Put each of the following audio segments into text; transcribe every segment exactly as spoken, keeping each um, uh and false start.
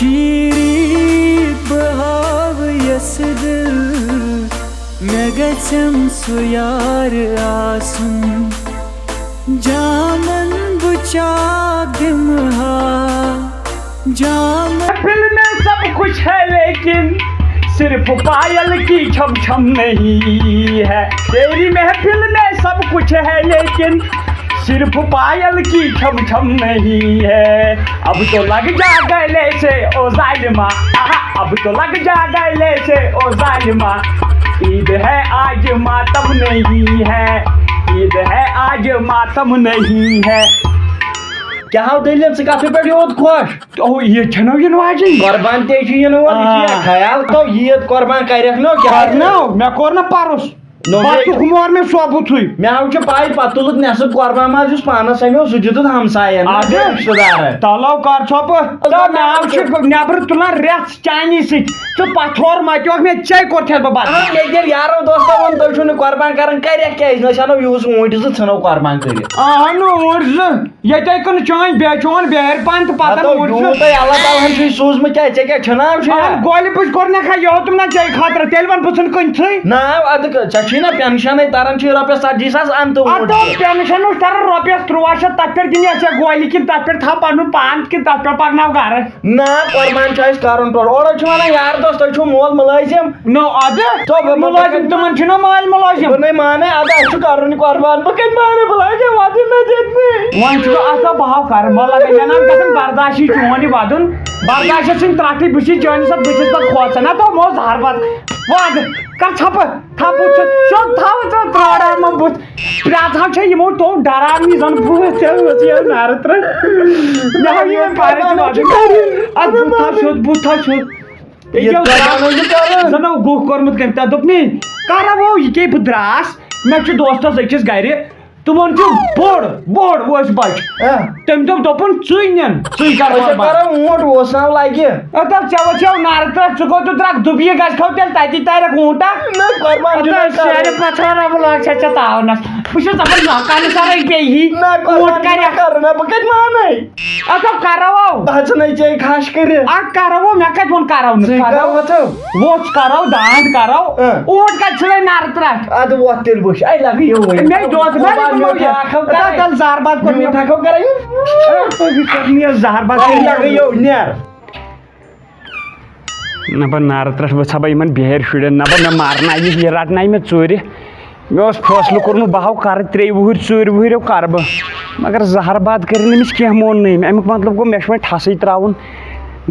شیٖری بہٕ ہاوٕ یَس دِل، مےٚ گژھٮ۪م سُہ یار آسُن۔ جامن بہٕ چاک دِمہٕ ہا، جامن۔ محفل میں سب کچھ ہے لیکن صرف پائل کی چھم چھم نہیں ہے۔ تیری محفل میں سب کچھ ہے لیکن صرف پائل کی چھم چھم نہیں ہے۔ اب تو لگ جا گلے سے او ظالما، آہا، اب تو لگ جا گلے سے او ظالما۔ عید ہے آج ماتم نہیں ہے، عید ہے آج ماتم نہیں ہے۔ کیٛاہ ہو دٔلیٖل، ژٕ کَتھ پٮ۪ٹھ یوٗت خۄش؟ او، عید چھَنہٕ یِنہٕ واجِنۍ؟ قۄربان تہِ چھِ یِنہٕ وول، یہِ چھِ آ۔ خیال تھاو، عید قۄربان کَرٮ۪کھ نہٕ، کیٛاہ کرنو؟ مےٚ کوٚر نہ پَرُس۔ نو، پَتہٕ مےٚ تُک مور مےٚ سوبُتھُے۔ مےٚ ہاو چھُ پَے، پَتہٕ تُلُکھ نٮ۪صٕف قۄربان ماز، یُس پانَس اَنیو، سُہ دیُتُتھ ہمساین، اَدٕ؟ رِشتہٕ دارن۔ تَلو کر ژھۄپہٕ۔ تہٕ مےٚ ہاو چھُ نٮ۪برٕ تُلان رٮ۪تھ چانی سۭتۍ۔ ژٕ پَتھور مَتیوکھ مےٚ، ژے کوٚر کھٮ۪تھ بہٕ بَتہٕ۔ آ، مےٚ کیٛاہ یارو دوستو ووٚن، تُہۍ چھِو نہٕ قۄربان کران، کَرٮ۪کھ کیٛازِ؟ نہ أسۍ اَنو یِہُس اوٗنٹۍ زٕ، ژھٕنو قۄربان کٔرِتھ۔ اَہَن اوٗنٹۍ زٕ۔ ییٚتہِ کٕنہٕ چٲنۍ بے-، چون بیرِ پن تہٕ پتن ہتو، اوٗرۍ یوٗت سُہ۔ تۄہہِ اللہ تعالیٰ ہن چھُے سوٗزمُت، کیٛاہ ژےٚ کیٛاہ چھُنہ آمژٕ؟ اہن، گۄلہِ پُش کوٚر مےٚ کھا یوتُم نہ ژےٚ خٲطرٕ، تیٚلہِ وَن بہٕ ژھُن کٕنتھٕے۔ نہ، ادٕ ژےٚ چھُے نہ پینشنٕے تران، چھُے رۄپیس ژتجی ساس، اَن تہٕ اَدٕ اوٗرۍ۔ پینشن اوس تران رۄپیس تُرٛواہ شیٚتھ، تَتھ پٮ۪ٹھ دِمہٕ یا ژےٚ گۄلہِ کِنہٕ تَتھ پٮ۪ٹھ تھاو پنُن پان کِنہٕ تَتھ پٮ۪ٹھ پکناو گرٕ؟ نہ، قۄربان چھُ اَسہِ کرُن ٹوٹھ۔ اورٕ چھُ وَنان یار دوس، تُہۍ چھِو مول مُلٲزِم۔ نو، ادٕ تو بہٕ، بہٕ مُلٲزِم تِمن چھُنہ مٲلۍ مُلٲزِم۔ بہٕ نے مانے، ادٕ اَسہِ چھُ کَرُن یہِ قۄربان۔ بہٕ کَتہِ مانہٕ؟ بہٕ لاگے وَدُن نہ دِتھ مےٚ۔ وۄنۍ چھُ اَتھ بہاو کَرُن۔ مطلب، مےٚ نہ گژھن برداشی چون یہِ وَدُن۔ برداشت چھِنہٕ ترٛٹھٕے، بہٕ چھُس چٲنِس اَتھ بٕتھِس پٮ۪ٹھ کھوژان۔ نہ تو مو زہر بَد۔ وَد، کَر ژھۄپہٕ۔ تھاو بُتھ چھُ، سیوٚد تھاو ژٕ ترٛاوڑا یِمَن بُتھ۔ پرٛٮ۪تھ ہاو چھےٚ یِمو تو ڈراونی زَن بُتھ ژےٚ ٲس یہِ نارٕ ترٛٹھ۔ مےٚ ہاو یہِ پَرٕ تہِ وَدُن۔ اَدٕ بُتھ تھاو سیوٚد، بُتھ تھاو سیوٚد۔ یہِ ییٚکیٛاہ کَران درٛاو، یہِ کَران۔ زَن اوس گُہہ کوٚرمُت کٔمۍ تام۔ دوٚپنُے، کَرٕ وَو یہِ کیٛاہ بہٕ درٛاس؟ مےٚ چھُ دوستَس أکِس گَرِ، تِمَن چھُ بوٚڑ، بوٚڑ وٲنٛسہِ بَچہٕ۔ ہہ۔ تٔمۍ دوٚپ، دوٚپُن، "ژٕے نِن، ژٕے کَر أسۍ ہے قۄربان۔" کَرو اوٗنٛٹ اوس ناو لَگہِ۔ اَدٕ ژےٚ وۄتھیو نارٕ ترٛٹھ، ژٕ کوٚت ترٛکھ دُبیہِ گژھِ کھو تیٚلہِ تَتی تَرٮ۪کھ اوٗنٛٹا۔ نہ، قۄربان چھُ اَدٕ نہ کَرُن۔ سیرِ پَتھر رَبہٕ لٲر چھےٚ ژےٚ تاونَس۔ بہٕ چھُس دَپان، زانٛہہ کَرنہٕ سَرٕے بیٚیہِ۔ نہ، قۄربان اوٗنٛٹ چھُ نہ کَرٮ۪کھ۔ کَرُن، نہ، بہٕ کَتہِ مانَے۔ اَدٕ کَرو۔ بہٕ ہَسا نَے ژےٚ کھَش کٔرِتھ۔ اَدٕ کَرو، مےٚ کَتہِ ووٚن کَرو نہٕ؟ زٕے کَرو۔ کَرو وۄتھو۔ ووٚژھ کَرو، دانٛد کَرو۔ اۭں۔ اوٗنٛٹ کَتہِ ژھٕنَے نَرٕ ترٛٹھ؟ اَدٕ وۄتھ تیٚلہِ وٕچھ، اَے لَگہٕ یوٚہَے۔ مےٚ دوٚپ، مےٚ وۄنۍ دوٚپ، یہِ تھاو کَرَے۔ تَل زَہر بَد کوٚر مےٚ۔ یوٗت ہٮ۪کو کَرے۔ اَے، تُہۍ کٔر مےٚ زَہر بَد۔ اَے لَگہٕ یوٚہَے، نیر۔ نہ بہٕ نارٕ ترٛٹھ، بہٕ ژھا بہٕ یِمن بِہٲرۍ شُرٮ۪ن، نہ بہٕ مےٚ مارناوِ، یہِ رٹناوِ مےٚ ژوٗرِ۔ مےٚ اوس فٲصلہٕ کوٚرمُت، بہٕ ہاو کرٕ ترٛیٚیہِ وُہٕرۍ، ژورِ وُہٕرۍ ہاو کرٕ بہٕ، مگر زہر باد کٔرِن أمِس کینٛہہ، مون نہٕ أمۍ۔ امیُک مطلب گوٚو، مےٚ چھُ وۄنۍ ٹھسٕے ترٛاوُن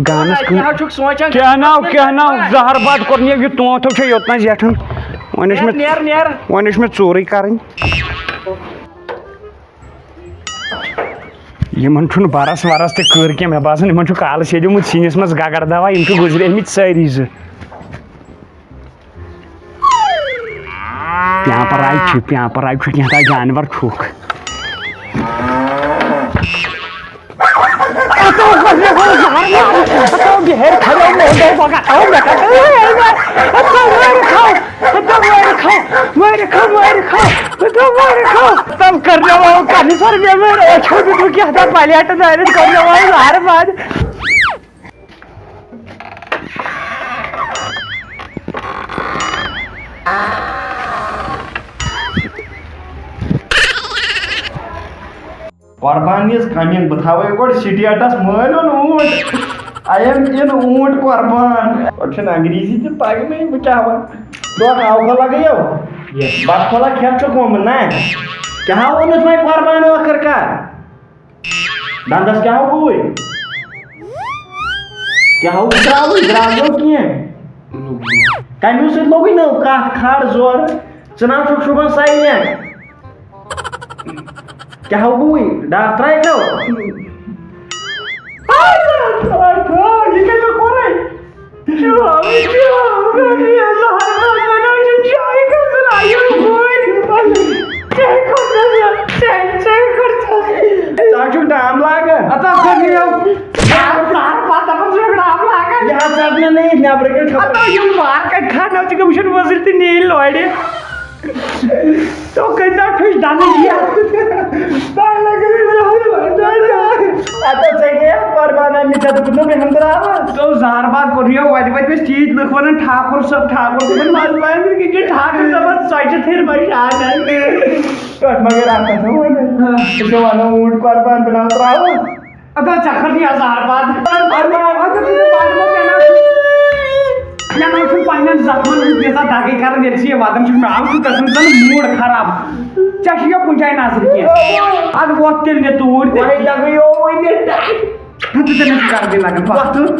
گانس کُن۔ کیٛاہ چھُکھ سونٛچان؟ کیٛاہ ناو، کیٛاہ ناو؟ زہر باد کوٚر مےٚ، یہِ تونٛتھ ہیوٗ چھےٚ یوٚتنس زیٹھان۔ وۄنۍ ٲسۍ مےٚ، نیر، نیر۔ وۄنۍ ٲسۍ مےٚ ژوٗرٕے کرٕنۍ۔ یِمن چھُنہٕ برس ورس تہِ کٔر کینٛہہ، مےٚ باسان، یِمن چھُ کالہٕ سیٚدیومُت سِنِس منٛز گگر دوا، یِم چھِ گُزریمٕتۍ سٲری زٕ۔ پیٛانٛپر آیہِ چھُ، پیٛانٛپر آیہِ چھُ، کینٛہہ تام جانور چھُکھ۔ تم کر رہا ہوں کافی سر میں میرے اچھا بھی تو کیا تھا پلیٹ دارت کر رہا ہوں ہر بات۔ قربان is coming، بہٕ تھاوے گۄڈٕ سٹیٹس مٲلۍ اوٚن اوٗنٹ، I am in اوٗنٹ قربان۔ گۄڈٕ چھُنہٕ انگریزی تہِ تگنٕے، بہٕ کیٛاہ وَنہٕ؟ دۄہ آو پھۄلہ گٔیو؟ Yes۔ بتہٕ پھۄلہ کھٮ۪تھ چھُکھ گوٚمُت نا؟ کیٛاہ ووٚنُتھ وۄنۍ قربان ٲخٕر کار؟ دندس کیٛاہ ہو گوٚوُے؟ کیٛاہ ہو ترٛاوُے؟ درٛاو نہٕ کینٛہہ۔ کمیو سۭتۍ لوٚگُے نہٕ کتھ کھاڑ زورٕ۔ ژٕ نہ چھُکھ شوٗبان silent۔ کیٛاہ ہو گوٚوُے؟ ڈاکھ ترٛایکھا؟ یہِ کیٛاہ مےٚ کوٚرُے؟ ژٕ ہا چھُکھ ڈام لاگان۔ ہتا کٔر مےٚ یَو۔ زہر، زہر پتہٕ دَپان ژٕ چھُکھ ڈام لاگان۔ یہِ حظ ژَٹ مےٚ نہٕ یہِ نٮ۪برٕ کَنہِ خبر۔ ہتا یِم وار کَتہِ کھارناو ژٕ گٔمٕتۍ چھِنہٕ وۄزٕلۍ تہِ نیٖلۍ لورِ۔ تو کٔرۍ زیو ٹھُش دَنہٕ یہِ۔ تۄہہِ لَگہِ نہٕ زیادٕ وۄنۍ۔ اَتھ حظ ژےٚ گٔیَکھ قۄربان اَمہِ ژےٚ دوٚپُتھ نہٕ مےٚ ہُنٛد درٛاو۔ تو زہر باد کوٚر یہِ وَتہِ وَتہِ ٲسۍ تیٖتۍ لُکھ وَنان، "ٹھاکُر صٲب، ٹھاکُر صٲب"، مَزٕ پَہَن کہِ ٹھاکُر صٲبَس ژۄچہِ تھٔرۍ بَچاونَے۔ پٮ۪ٹھ مگر اَتھ ہسا وَنان، أسۍ چھِ وَنان اوٗنٹ قۄربان بناو ترٛاوُن۔ ادا ژےٚ کھٔژ یہِ زہر باد۔ ادا، ادا، ژٕ تہِ پَتہٕ مہ مےٚ نہ چھُ، مےٚ نہ چھُ پننٮ۪ن زخمن ہٕنٛز تیٖژاہ دگٕے کران، ییٚلہِ ژٕ یہِ وَدان چھُکھ، مےٚ آو چھُ گژھان زَن موٗڈ خراب۔ ژےٚ چھُ یہِ کُنہِ جایہِ نظرِ کینٛہہ۔ اَدٕ وۄتھ تیٚلہِ نہِ توٗرۍ تہِ۔ وۄنۍ لگٲیو وۄنۍ یہِ ٹاے۔ تہٕ ژٕ تٔمِس چھُ کَران بیٚیہِ لگان پَتھ۔ وۄتھُن۔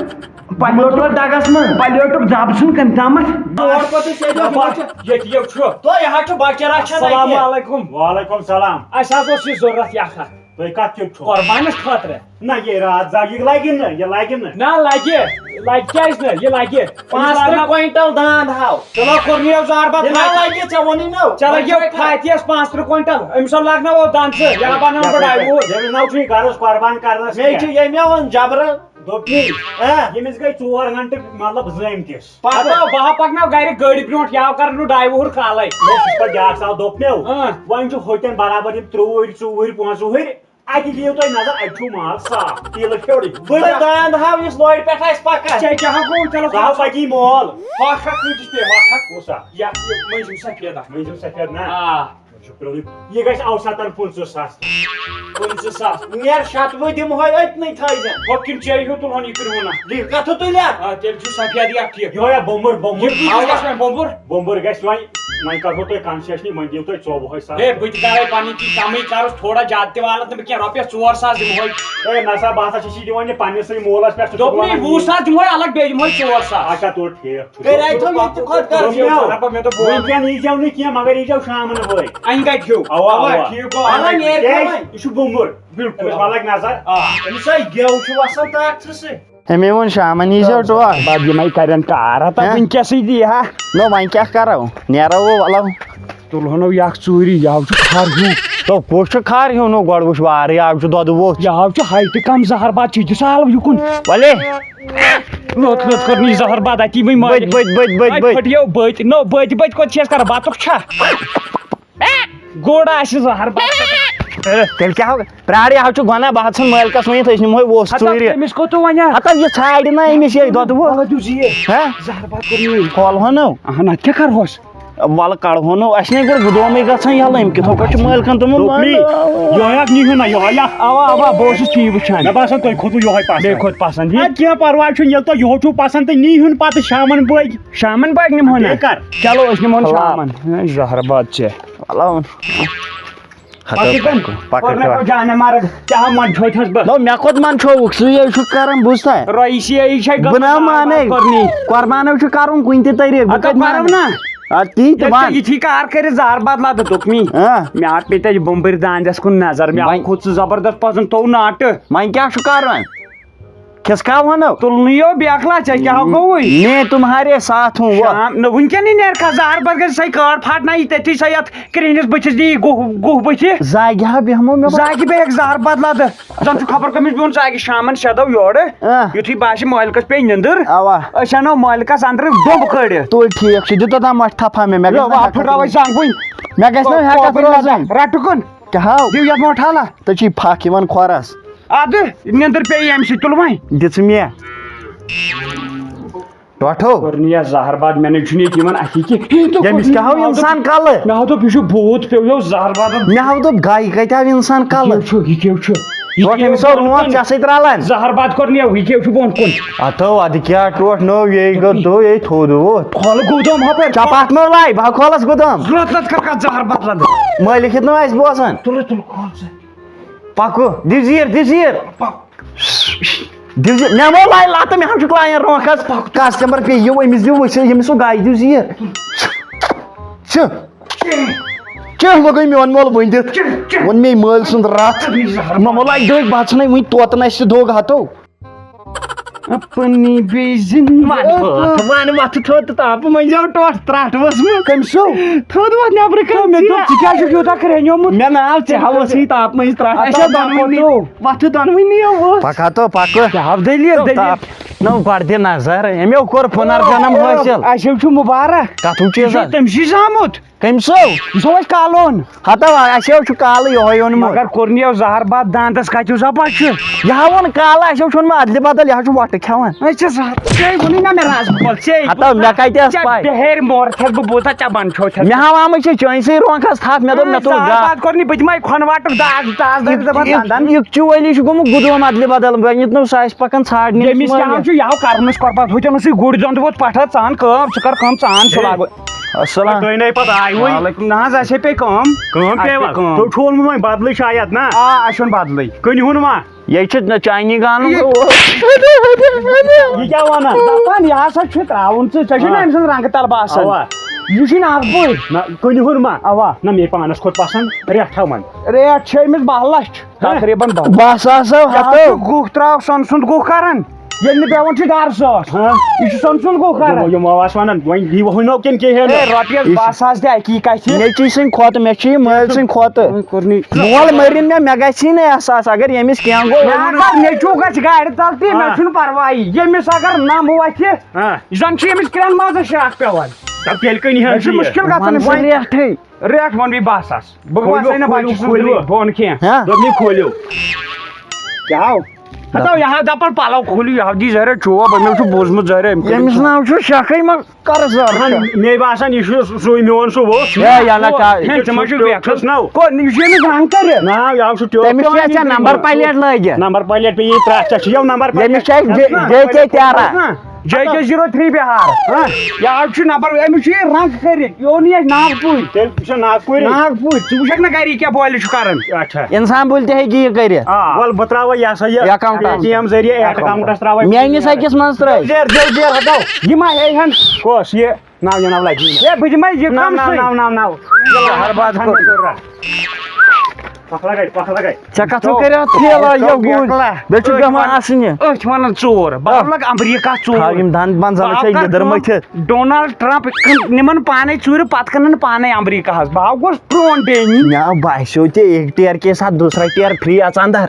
پلیوٹُک دَگَس منٛز۔ پلیوٹُک دَب چھُنہٕ کَمہِ تامَتھ۔ اور پَتہٕ چھِ ییٚتہِ ییٚتہِ یہِ چھُ۔ تو یہِ حظ چھُ بۄکچہِ رَچھان اَتہِ۔ السلام علیکم۔ وعلیکم السلام۔ اَسہِ حظ اوس یہِ ضروٗرت یہِ اَکھ اَکھ۔ تُہۍ کَتھ کیُتھ چھُو؟ قۄربانَس خٲطرٕ۔ نہ، یہِ راتھ زاو، یہِ لَگہِ نہٕ، یہِ لَگہِ نہٕ۔ نہ، لَگہِ، لَگہِ کیٛازِ نہٕ؟ یہِ لَگہِ۔ پانٛژھ تٕرٛہ لَگہِ۔ کویِنٹَل دانٛد ہاو۔ چلو، کوٚر نہٕ یہِ زار بَتہٕ یہِ نہ لَگہِ۔ لَگہِ، ژےٚ ووٚنُے نہ۔ ژےٚ لَگہِ وۄنۍ چھُ فاتحَس پانٛژھ تٕرٛہ کویِنٹَل، أمِس حظ لَگنو دانٛدٕ سۭتۍ، یہِ ہا بَناوَن بہٕ ڈاے وُہُر۔ ییٚمِس نہ وٕچھُے غرض قۄربان کَرنَس مےٚ کینٛہہ۔ چھُ ییٚمہِ وَن جبرٕ۔ دوٚپمَے، ہہ؟ ییٚمِس گٔے ژور گھنٹہٕ، مطلب، زٲمتِس۔ پَکو۔ ہَتو، بہٕ ہا پَکناو گَرِ گٲڑۍ برونٛٹھ، یہِ ہا کَرٕ نہٕ ڈاے وُہُر کالَے۔ نہ، سُہ چھُ پَتہٕ بیٛاکھ سوال، دوٚپمَے، اۭں۔ وۄنۍ چھُ ہوٚتٮ۪ن برابر یِم ترٛوٚوُہٕرۍ، ژوٚوُہٕرۍ، پانٛژوُہٕرۍ۔ اَتہِ دِیِو تُہۍ نظر، اَتہِ چھُو مال صاف، تیٖلہٕ پھیوٚرٕے۔ بٔڑ دانٛد ہاو یُس لورِ پٮ۪ٹھ آسہِ پَکان۔ ژےٚ کیٛاہ ہاو گوٚو؟ چلو، سُہ ہاو پَکی مول۔ ہۄکھ ہا کۭتِس پیٚیہِ؟ ہۄکھ ہا۔ کُس ہا؟ یَتھ یہِ مٔنٛزِم سفیدہ۔ مٔنٛزِم سفید نا؟ آ۔ یہِ چھُ پرٛونُے۔ یہِ گژھِ اوسطاً پٕنٛژٕہ ساس۔ پٕنٛژٕہ ساس۔ نیر شَتوُہ دِمہوے أتنٕے تھٲیزٮ۪ن۔ ہۄ کِنہٕ چیٚیہِ ہیوٗ تُلہون یہِ کِرٛہُن اَکھ؟ دِ، کَتھٕ تُلہِ اَتھ؟ آ، تیٚلہِ چھُ سفیدٕے اَکھ ٹھیٖک۔ یِہوٚے ہا بوٚمبُر، بوٚمبُر۔ یہِ کۭتِس گژھِ وۄنۍ بوٚمبُر؟ بوٚمبُر گژھِ وۄنۍ، وۄنۍ کَرہو تۄہہِ concession، وۄنۍ دِیِو تُہۍ ژوٚوُہَے ساس۔ ہے، بہٕ تہِ کَرَے پَنٕنۍ کِنۍ کَمٕے، کَرُس تھوڑا زیادٕ تہِ والَتھ نہٕ بہٕ کینٛہہ، رۄپیَس ژور ساس دِمہوے۔ ہے، نہ سا، بہٕ ہسا چھُس یہِ دِوان یہِ پنٛنِسٕے مولَس پٮ۪ٹھ، ژٕ چھُکھ دوٚپمَے وَنان وُہ ساس دِمہوے الگ، بیٚیہِ دِمہوے ژور ساس۔ اچھا، تُل ٹھیٖک چھُ۔ کٔرۍ اَتہِ تھوٚو یہِ تہِ خۄد غرضی۔ دوٚپمَے، وٕنکٮ۪ن ییٖزیو نہٕ کینٛہہ، مگر ییٖزیو شامَن بٲگۍ۔ اَنہِ گَٹہِ ہیوٗ۔ اَوا، اَوا، اَوا۔ ٹھیٖک گوٚو، اَوا، اَنہِ گَٹہِ۔ نیرِ کیٛازِ؟ کھٮ۪وان۔ یہِ چھُ بوٚمبُر۔ بِلکُل۔ أمِس ما لَگہِ نظر؟ آ۔ أمِس ہا گٮ۪و چھُ وَسان تَتھ سٕے۔ أمۍ ووٚن شامَن ییٖزیو ٹوٹھ۔ پَتہٕ یِمَے کَرن کار، ہَتہ ہہ؟ وٕنکٮ۪سٕے دی ہا۔ نو وۄنۍ کیٛاہ کَرو؟ نیرو وۄنۍ وَلو۔ تُلہٕ ہَنو یہِ اَکھ ژوٗرِ، یہِ ہاو چھُ کھَر ہیوٗ۔ تو کُس چھُ کھَر ہیوٗ؟ نو گۄڈٕ وٕچھ وارٕے، یہِ ہاو چھُ دۄدٕ ووٚژھ۔ یہِ ہاو چھُ ہایٹہِ کَم زَہر باد، چھُ یہِ تہِ سہل یُکُن۔ وَلے۔ لوٚت لوٚت کٔر نہٕ یہِ زَہر باد اَتی وۄنۍ ماجہِ۔ بٔتۍ، بٔتۍ، بٔتۍ، بٔتۍ، أتۍ بٔتۍ۔ پھٔٹیو بٔتۍ۔ نو بٔتۍ بٔتۍ کوٚت چھِ أسۍ کَران؟ بَتُک چھا؟ گوٚڑ آسہِ زہر بَتہٕ۔ اے، تیٚلہِ کیٛاہ ہو؟ پرٛار، یہِ ہا چھُ گۄناہ، بہٕ ہا ژھٕن مٲلکَس ؤنِتھ، أسۍ نِمہوے ووٚژھ ہتا ژوٗرِ۔ تٔمِس کوٚت وۄنۍ؟ ہتا یہِ ژھانٛڈِ نہ أمِس یہِ دۄدٕ ووٚژھ۔ وَلہٕ دیُت زیٖر۔ ہہ؟ زہر بَتہٕ کوٚر یہِ۔ کھولہٕ ہو نہٕ۔ اہن، اَدٕ کیٛاہ کَرہوس؟ وَلہٕ کَڑہو نہٕ، اَسہِ نے گۄڈٕ گُدومٕے گژھان یَلہٕ، أمۍ کِتھ پٲٹھۍ چھُ مٲلکَن تِمَن دوٚپمَے، یِہوٚے اَکھ نِہُن نہ، یِہوٚے اَکھ۔ اَوا، اَوا، بہٕ اوسُس تی وٕچھان۔ مےٚ باسان، تۄہہِ کھوٚتوُ یِہوٚے پَسنٛد۔ بیٚیہِ کھوٚت پَسنٛد یہِ۔ اَدٕ کینٛہہ پَرواے چھُنہٕ، ییٚلہِ تۄہہِ یِہوٚے چھُو پَسنٛد تہٕ نی ہُن پَتہٕ شامَن بٲگۍ۔ شامَن بٲگۍ نِمہون نا۔ بیٚیہِ کر؟ چلو، أسۍ نِمہون فلحال۔ شامَن۔ زہر باد چھِ۔ وَلہٕ۔ پَکھ یِتھ کٔنۍ۔ پَکھ کوٚر مےٚ یِتھ کٔنۍ۔ جانہٕ مرگ، ژےٚ ہا منٛدچھوتھَس بہٕ۔ نو، مےٚ کوٚت منٛدچھووُکھ؟ ژٕے حظ چھُکھ کران، بوٗزتھا؟ رۄیہِ چھِ یہِ چھےٚ بہٕ نا غلط مانے۔ قۄربان کوٚرنی۔ قۄربان حظ چھُ کرُن کُنہِ تہِ طریٖقہٕ۔ بہٕ اَدٕ کَتہِ کَرو مانہٕ؟ نا۔ اَدٕ تی تہٕ ییٚلہِ وَن۔ ژےٚ یِتھی کار کٔرِتھ زہر باد لَدٕ دوٚپمی۔ آ۔ مےٚ آو پیٚیہِ تَتہِ بوٚمبٕرۍ دانٛدَس کُن نظر، مےٚ آو وۄنۍ۔ کھوٚت سُہ زبردست پَزُن توٚو ناٹہٕ۔ وۄنۍ کیٛاہ چھُ کَرُن؟ کھِسکاو وَنو۔ تُلنٕے یو بیکلا، ژےٚ کیٛاہ ہو گوٚوُے؟ میں تُمہارے ساتھ ہوں، وہ۔ شام، نہ، وٕنکیٚنٕے نیرِ کھا زہر باد گژھِ سۄے کٲڈ پھاٹناوی تٔتھی سۄے یَتھ کرٛہنِس بٕتھِس دِیی گُہہ، گُہہ بٕتھِ۔ زاگہِ ہا بیٚہمو مےٚ۔ زاگہِ بیٚہکھ زہر باد لَدٕ۔ زَن چھُ خبر کٔمِس بیوٚن ژٕ اَکہِ شامَن شےٚ دۄہ یورٕ۔ آ۔ یُتھُے باسہِ مٲلکَس پیٚیہِ نِندٕر۔ اَوا۔ أسۍ اَنو مٲلکَس اَندرٕ ڈوٚمب کٔڑِتھ۔ تُل ٹھیٖک چھُ، دِ توٚتام مۄٹھ تھپھا مےٚ، مےٚ گژھِ نہ ہٮ۪کَتھ روزٕنۍ۔ مےٚ گژھِ نہ ہٮ۪کَتھ روزٕنۍ۔ رَٹہٕ کُن۔ کیٛاہ ہاو؟ دِو یَتھ مۄٹھ حالہ۔ ژےٚ چھُے پھَکھ یِوان کھۄرَس۔ اَدٕ نِندٕر پیٚیہِ ییٚمہِ سۭتۍ، تُل وۄنۍ۔ دِژٕ مےٚ۔ ٹۄٹھو۔ کوٚر نہٕ یَتھ زہر باد، مےٚ نَے چھُنہٕ ییٚتہِ یِوان اَتھِ کہِ۔ ییٚمِس کیٛاہ ہاو اِنسان کَلہٕ؟ مےٚ ہاو دوٚپ، یہِ چھُ بھوٗت، پیوٚو یَو زہر بادَن۔ مےٚ ہاو دوٚپ، گایہِ کَتہِ آو اِنسان یہِ کَلہٕ؟ کیٛاہ چھُ، یہِ کیٛاہ چھُ؟ یہِ ٹۄٹھ کیٛاہ أمِس چھُ آو رونٛٹھ بۄن کُن؟ ژےٚ سۭتۍ رَلان۔ زہر باد کوٚر نہٕ یَو، یہِ کیٛاہ چھُ بۄن کُن؟ اَتھو، اَدٕ کیٛاہ ٹوٹھ نوٚو، یے گوٚو دوٚپمَے۔ تو، یے تھوٚد ووٚتھ۔ کھولہٕ گُدام ہُپٲرۍ۔ چپاتھ مہ لایہِ، بہٕ ہا کھولَس گُدام۔ لَت لَت کَر کَتھ زہر باد لَدٕ۔ مٲلِک ہیٚتھ نہٕ اَسہِ بوزان۔ تُلہٕ، تُلہٕ، کھول ژٕ۔ پَکو، دِ زیٖر، دِ زیٖر۔ پَک۔ دِو زِ-، مےٚ مہ لایہِ لَتہٕ، مےٚ ہا چھُکھ لایان رونٛکھَس۔ کَسٹمَر پیٚیہِ یِو، أمِس دِیِو ؤسِتھ، ییٚمِس سُہ گایہِ دِیِو زیٖر۔ ژٕ۔ کینٛہہ لوٚگُے میون مول وٕنۍ دِتھ۔ ووٚن مے مٲلۍ سُنٛد رَتھ۔ مہ مہ لایہِ دٔگۍ، بہٕ ژھٕنَے وٕنۍ توتہٕ نَسہِ دوٚگ ہَتو۔ اپنی بے زندگی۔ وَن وَتھ، وَن وَتھ تھوٚد تہٕ تاپہٕ مٔنٛزۍ آو ٹۄٹھ ترٛٹھ ؤژھمٕژ۔ کٔمۍ سو؟ تھوٚد وَتھ نٮ۪برٕ کَنہِ۔ مےٚ دوٚپ، ژٕ کیٛازِ چھُکھ یوٗتاہ کرٛیٚہنیومُت؟ مےٚ نہ آو ژےٚ ہا ؤژھٕے تاپہٕ مٔنٛزۍ ترٛٹھ۔ اَسہِ ہا اَتھ آو دۄنوٕنی۔ وَتھٕ دۄنوٕنی اوس۔ پَکھ ہا تو، پَکھ۔ کیٛاہ ہاو دٔلیٖل، تو دٔلیٖل۔ تاپھ۔ نو گۄڈٕ دِ نظر، أمۍ کوٚر پُنرجنم حٲصِل۔ اَسہِ حظ چھُ مُبارک۔ کَتھ چھُ یہِ چھُ حظ؟ تٔمۍ سٕے زامُت۔ کٔمۍ سو؟ یہِ چھُ اَسہِ کالون۔ ہتا، اَسہِ حظ چھُ کالہٕ یِہوٚے اوٚنمُت۔ مگر کوٚر نہٕ یہِ زہر بَتھ دانٛدَس کَتہِ اوس اَپَز چھُ؟ یہِ ہا ووٚن کالہٕ، اَسہِ حظ چھُ اوٚنمُت اَدلہِ بدل، یہِ حظ چھُ وۄٹہٕ کھٮ۪وان۔ أسۍ چھِ زہر، ژےٚ ووٚنُے نہ مےٚ رازٕ بول، ژےٚ ہتا، مےٚ کَتہِ ٲس ژےٚ پَے؟ بِہٲرۍ مورکھ ہٮ۪تھ بہٕ بوٗزا ژےٚ بَنٛد چھو ژےٚ۔ مےٚ ہاوامٕے چھِ چٲنۍ سٕے رونٛقَس تھپھ، مےٚ دوٚپ، مےٚ تُل زہر گا۔ بَتھ کوٚر نہٕ بہٕ دِمَے کھۄنہٕ وَٹُن داغ تاز دٲرِتھ دَپان یہِ، دَنٛدَن۔ یہِ چولی چھُ گوٚمُت گُدوم اَدلہِ بدل، وۄنۍ یُتھ نہٕ سُہ آسہِ پَکان ژھانٛڈنہِ ییٚمِس نِش کیٛاہ وۄنۍ۔ چھُ یہِ ہاو کَرُن أسۍ کۄربَتھ، ہُتہِ اوٚنُس یہِ گُرۍ زوٚن تہِ ووت پَٹھَس، ژٕ اَن کٲم، ژٕ کَر کٲم، ژٕ اَن سُہ ہے۔ لاگو۔ السلام۔ تُہۍ نَے پَتہٕ آیوٕے۔ وعلیکم۔ نہ حظ، اَسے پے کٲم۔ کٲم اَسہِ پے پیٚوا؟ کٲم۔ تُہۍ چھُو اوٚنمُت وۄنۍ بدلٕے شاید، نہ؟ آ، اَسہِ اوٚن بدلٕے۔ کٕنہِ ہُن ما؟ یہِ چھُ نہ چاینی گانُک۔ یہِ یہِ کیٛاہ وَنان؟ دَپان، یہِ ہسا چھُ ترٛاوُن ژٕ، ژےٚ چھُے نہ آ۔ أمۍ سٕنٛز رنٛگہٕ تَل باسان؟ اَوا۔ یہِ چھُے ناگہٕ پوٗرۍ۔ نہ، کٕنہِ ہُن ما؟ اَوا۔ نہ، مے پانَس کھوٚت پَسنٛد، رٮ۪تھ ہا وَن۔ ریٹ چھِ أمِس باہ لَچھ۔ ہہ؟ تقریٖباً باہ۔ بَس ہسا، یہِ ہتو۔ ہسا چھُ گُہہ ترٛاو سۄنہٕ سُنٛد گُہہ کران۔ ییٚلہِ نہٕ پٮ۪وان چھُ گرٕ ساس۔ ہاں۔ یہِ چھُ سۄنہٕ سُنٛد گُہہ کران۔ یِم، یِم آواز وَنان، وۄنۍ یی وۄنۍ نو کِنہٕ کِہیٖنۍ ہے، نہٕ؟ رۄپیَس یہِ چھُ باہ ساس دِ اَکی کَتھِ۔ نیٚچی سٕنٛدِ کھۄتہٕ، مےٚ چھِ یہِ مٲلۍ سٕنٛدِ کھۄتہٕ۔ وۄنۍ کوٚر نہٕ۔ مول مٔرِن مےٚ، مےٚ گژھی نہٕ احساس، اگر ییٚمِس کینٛہہ گوٚو، مےٚ یِمَن اگر نیٚچوٗ گژھِ گاڑِ تل تہِ، مےٚ ہاں۔ چھُنہٕ پرواے۔ ییٚمِس اگر نَم وۄتھِ، ہاں۔ زَن چھُ ییٚمِس کرٛٮ۪ن منٛز شاکھ پٮ۪وان۔ دَپ تیٚلہِ کٕنہِ ہن مےٚ چھُ یہِ۔ مُشکِل گژھان وۄنۍ اَمہِ سۭتۍ۔ ریٹھٕے۔ ریٹ وَن بیٚیہِ باہ ساس۔ بہٕ کھوٗلِو، وَسَے نہٕ کھوٗلِو، بَچہِ سُنٛد کھوٗلِو۔ دِلٕے، بہٕ وَنہٕ کینٛہہ۔ ہاں؟ دوٚپمَے کھوٗلِو۔ کیٛاہ ہو؟ ہَتو یہِ ہا دَپان پَلو کھوٗلِو، یہِ ہا دی زَرِ چوب، أمۍ چھُ بوٗزمُت زَرِ أمۍ کٔرِو ییٚمِس ناو چھُ شَکھٕے، مہ کَرٕ زَرٕ اہن، شَکھ۔ مے باسان، یہِ چھُ سُے میون سُہ اوس۔ ہے، یہِ نہ کا-، ہے، ژٕ ما چھُکھ ٹھیُک، بیکھُن؟ ٹھیُک ناو۔ کو-، یہِ چھُ أمِس رنٛگ کٔرِتھ۔ ناو، یہِ آو سُہ ٹیوب تٔمِس چھُ پٮ۪وان اَتھ ژےٚ یہِ نمبر کٔرِتھ۔ پلیٹ لٲگِتھ۔ نمبر پلیٹ پے یہِ ترٛٹھ، ژےٚ چھُ یَو نمبر ییٚمِس پلیٹ۔ چھِ اَسہِ جے-، جے کے تیرہ۔ ہاں۔ J K zero three Bihar. ہاں۔ یہِ حظ چھُ نمبر، أمِس چھُ یہِ رنٛگ کٔرِتھ، یہِ اوٚن یہِ اَسہِ ناگپوٗرۍ۔ تیٚلہِ چھُ ناگپوٗرۍ۔ ناگپوٗرۍ، ژٕ وٕچھکھ نہ گرِ یہِ کیٛاہ بولہِ چھُ کران۔ اچھا۔ اِنسان بولہِ تہِ ہیٚکہِ یہِ کٔرِتھ۔ آ۔ وَلہٕ بہٕ ترٛاوَے یہِ ہسا یہِ اٮ۪کاوُنٛٹ۔ پے ٹی ایم ذٔریعہٕ اٮ۪کاوُنٛٹ۔ اٮ۪کاوُنٛٹَس ترٛاوَے۔ میٛٲنِس أکِس منٛز ترٛٲے۔ زیر، زیر، زیر، ہٹاو۔ یہِ ما ہیٚیہِ ہن؟ کۄس یہِ؟ ناو، یہِ ناو لگہِ۔ ہے، بہٕ دِمے یہِ ناو، کم ناو، سٕے۔ ناو، ناو، ناو۔ یہِ لہر باز کوٚر۔ پکھ لگے، پکھ لگے۔ ژےٚ کتھ چھُو کٔرِتھ فیل آ یہِ گُرۍ؟ بیٚیہِ چھُ أتھۍ بیٚہوان وَنان، اَسنہِ۔ أتھۍ وَنان ژور۔ بہٕ آ۔ لگ امریکہ ژور۔ تھاو یِم دنٛد منٛد زنہٕ بہٕ چھے کر لیٚدٕر کٲم، مٔتھِتھ۔ ڈونلڈ ٹرمپ کٕن-، نِمن پانے ژوٗرِ، پتہٕ کٕنن پانے امریکہس۔ بہٕ ہا گوس پرون ڈیمی۔ مےٚ باسیو تہِ ایک ٹیر کے ساتھ دوسرا ٹیر فری اژان در۔